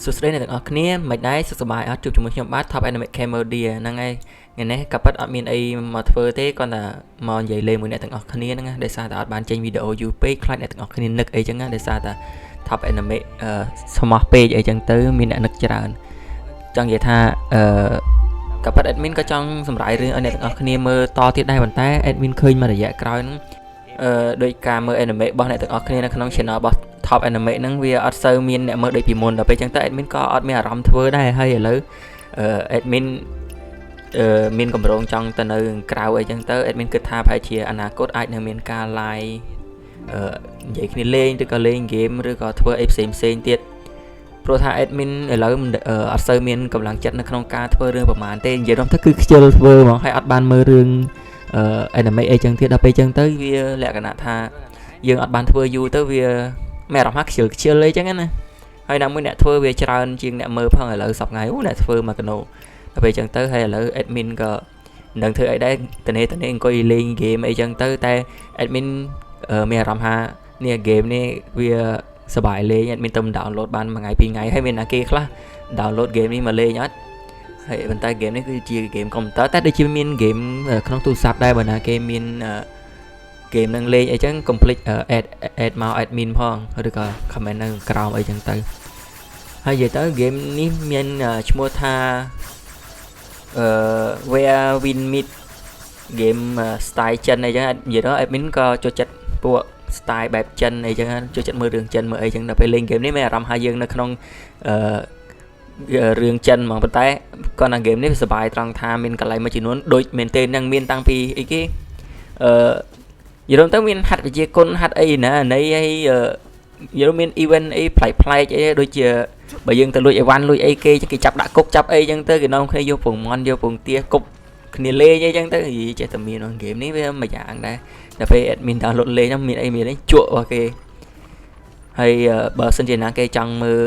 សួស្តីអ្នកទាំងអស់គ្នាមិនដែរសុខសប្បាយអត់ជួបជាមួយខ្ញុំបាទ Top Anime Cambodia ហ្នឹងហើយថ្ងៃនេះក៏ពិតអត់មានអីមកធ្វើទេគ្រាន់តែមកនិយាយលេងមួយអ្នកទាំងអស់គ្នាហ្នឹងណាដោយសារតែអត់បានចេញវីដេអូយូរពេកខ្លាចអ្នកទាំងអស់គ្នានឹកអីចឹងណាដោយសារតែ Top Anime អឺស្មោះពេកអីចឹងទៅមានអ្នកនឹកច្រើនចង់និយាយថាអឺក៏ពិត admin ក៏ចង់សម្រាយរឿងឲ្យអ្នកទាំងអស់គ្នាមើលតទៀតដែរប៉ុន្តែ admin ឃើញមួយរយៈក្រោយហ្នឹងអឺដោយការមើល anime របស់អ្នកទាំងអស់គ្នានៅក្នុង channel របស់ Top Anime ហ្នឹងវាអត់សូវមានអ្នកមើលដូចពីមុនដល់ពេលចឹងទៅ admin ក៏អត់មានអារម្មណ៍ធ្វើដែរហើយឥឡូវអឺ admin អឺមានកម្រងចង់ទៅនៅក្រៅអីចឹងទៅ admin គិតថាប្រហែលជាអនាគតអាចនឹងមានការ live អឺនិយាយគ្នាលេងឬក៏លេង game ឬក៏ធ្វើអីផ្សេងផ្សេងទៀតព្រោះថា admin ឥឡូវអត់សូវមានកម្លាំងចិត្តនៅក្នុងការធ្វើរឿងប្រហែលទេនិយាយរំទៅគឺខ្ជិលធ្វើហ្មងហើយអត់បានមើលរឿងអឺ anime អីចឹងទៀតដល់ពេលចឹងទៅវាលក្ខណៈថាយើងអត់បានធ្វើយូរទៅវាមានអារម្មណ៍ថាខ្ជិលខ្ជិលអីចឹងណាហើយណាមួយអ្នកធ្វើវាច្រើនជាងអ្នកមើលផងឥឡូវសប្ងៃអូអ្នកធ្វើមកកណោដល់ពេលចឹងទៅហើយឥឡូវ admin ក៏មិនដឹងធ្វើអីដែរតនេតនេអង្គុយលេង game អីចឹងទៅតែ admin មានអារម្មណ៍ថានេះ game នេះវាសប្បាយលេង admin ទៅ download បានមួយថ្ងៃពីរថ្ងៃហើយមានអ្នកគេខ្លះ download game នេះមកលេងអត់ហើយប៉ុន្តែ game នេះគឺជា game កុំព្យូទ័រតែដូចជាមាន game ក្នុងទូរស័ព្ទដែរបើណាគេមាន game នឹងលេងអីចឹងកុំភ្លេច add add មក admin ផងឬក៏ comment នៅក្រោមអីចឹងទៅហើយនិយាយទៅ game នេះមានឈ្មោះថាអឺ Where Winds Meet game style ចិនអីចឹងនិយាយទៅ admin ក៏ចូលចិត្តពួក style បែបចិនអីចឹងចូលចិត្តមើលរឿងចិនមើលអីចឹងដល់ពេលលេង game នេះមានអារម្មណ៍ថាយើងនៅក្នុងអឺរឿងចិនហ្មងប៉ុន្តែគាត់ថា game នេះវាសប្បាយត្រង់ថាមានកន្លែងមួយចំនួនដូចមែនទេនឹងមានតាំងពីអីគេអឺនិយាយទៅមានហាត់វិជាគុណហាត់អីណានៃអីនិយាយមាន event អីប្លែកប្លែកអីដូចជាបើយើងទៅលួចអីវ៉ាន់លួចអីគេគេចាប់ដាក់គុកចាប់អីចឹងទៅគេនាំគ្នាយកពងមន់យកពងទាគប់គ្នាលេងអីចឹងទៅចេះតែមានក្នុង game នេះវាមួយយ៉ាងដែរដល់ពេល admin download លេងហ្នឹងមានអីមានអីជក់របស់គេហើយបើសិនជាណាគេចង់មើល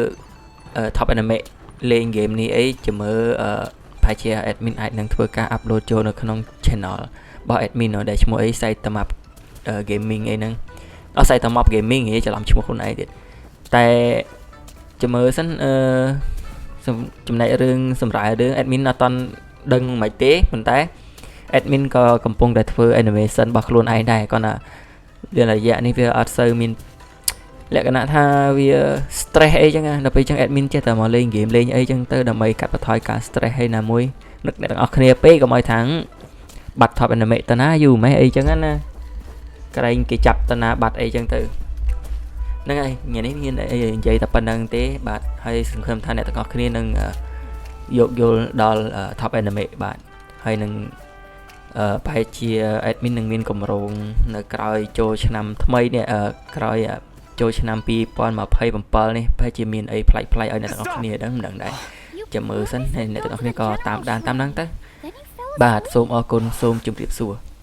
Top Anime លេង game នេះអីចាំមើលប្រហែលជា admin អាចនឹងធ្វើការ upload ចូលនៅក្នុង channel របស់ admin ដែលឈ្មោះអី Saitama Gaming អីហ្នឹងអត់ Saitama Gaming ហីច្រឡំឈ្មោះខ្លួនឯងទៀតតែចាំមើលសិនអឺចំណែករឿងសម្រាប់រឿង admin អត់តន់ដឹងមិនទេប៉ុន្តែ admin ក៏កំពុងតែធ្វើ animation របស់ខ្លួនឯងដែរគាត់ថាវារយៈនេះវាអត់សូវមានលក្ខណៈថាវា stress អីចឹងណាដល់ពេលចឹង admin ចេះតែមកលេង game លេងអីចឹងទៅដើម្បីកាត់បន្ថយការ stress ហើយណាមួយនឹកអ្នកទាំងអស់គ្នាពេកកុំឲ្យថាបាត់ Top Anime ទៅណាយូរម៉េះអីចឹងណាក្រែងគេចាប់ទៅណាបាត់អីចឹងទៅហ្នឹងហើយថ្ងៃនេះមានអីនិយាយតែប៉ុណ្្នឹងទេបាទហើយសង្ឃឹមថាអ្នកទាំងអស់គ្នានឹងយោគយល់ដល់ Top Anime បាទហើយនឹងអឺប្រហែលជា admin នឹងមានកម្រងនៅក្រោយចូលឆ្នាំថ្មីនេះក្រោយចូលឆ្នាំ2027នេះប្រហែលជាមានអីប្លែកៗឲ្យអ្នកទាំងអស់គ្នាដឹងមិនដឹងដែរចាំមើលសិនហើយអ្នកទាំងអស់គ្នាក៏តាមដានតាមហ្នឹងទៅបាទសូមអរគុណសូមជម្រាបសួរ។